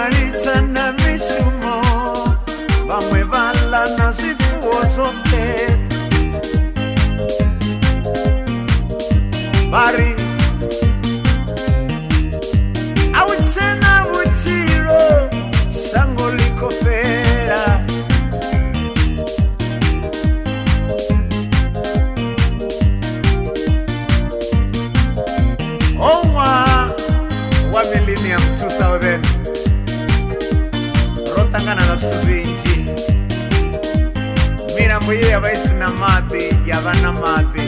vha litsha na mishumo, vhaṅwe vha ḽa na zwifuwo zwoṱhe. Vha ri a hu tshena vhutshilo, shango ḽi khou fhela. Ho ṅwaha wa millennium 2000 ro ṱangana na zwithu zwinzhi. Milambo ye ya vha i si na maḓi ya vha na maḓi,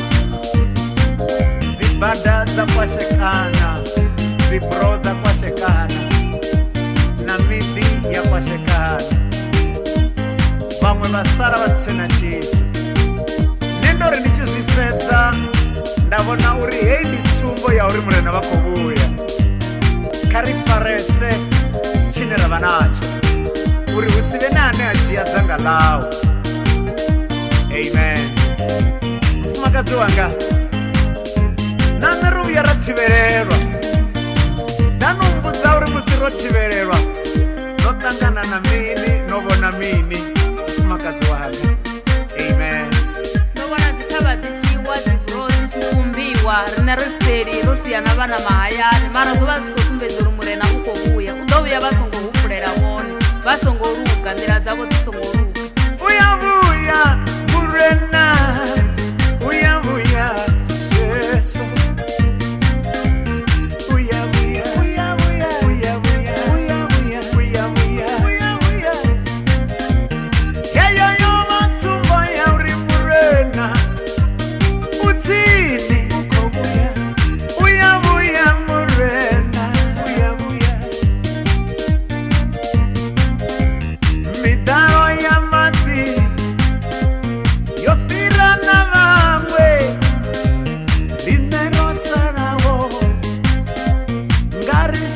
dzibada dza kwashekana, dzibro dza kwashekana, na miḓi ya kwashekana, vhaṅwe vha sala vha si tshena tshithu. Nṋe ndo ri ndi tshi zwi sedza nda vhona uri heyi ndi tsumbo ya uri Murena vha khou vhuya. Kha ri farese tshine ra vha natsho uri hu si vhe na ane a dzhia dzanga ḽawe. Amen. Mufumakadzi wanga, na nṋe ro vhuya ra thivhelelwa. Nda no mmbudza uri musi ro thivhelelwa no ṱangana na mini, no vhona mini, mufumakadzi wanga? Amen. Ndo vhona dzithavha dzi tshi wa, dzibro dzi tshi kumbiwa, riṋe ri seli ro sia na vhana mahayani, mara zwo vha zwi khou sumbedza uri Murena u khou vhuya. U ḓo vhuya vha songo humbulela vhone, vha songo luga, nḓila dzavho dzi songo luga. Uya vhuya Murena, uya vhuya Jesu, uya vhuya, uya vhuya, uya vhuya, uya vhuya, uya vhuya, uya vhuya. Heyo yo vha tsumbo ya uri Murena u tsini, u khou vhuya. Uya vhuya Murena, uya vhuya. Miḓalo ya maḓi yo fhira na vhaṅwe, riṋe ro salaho nga ri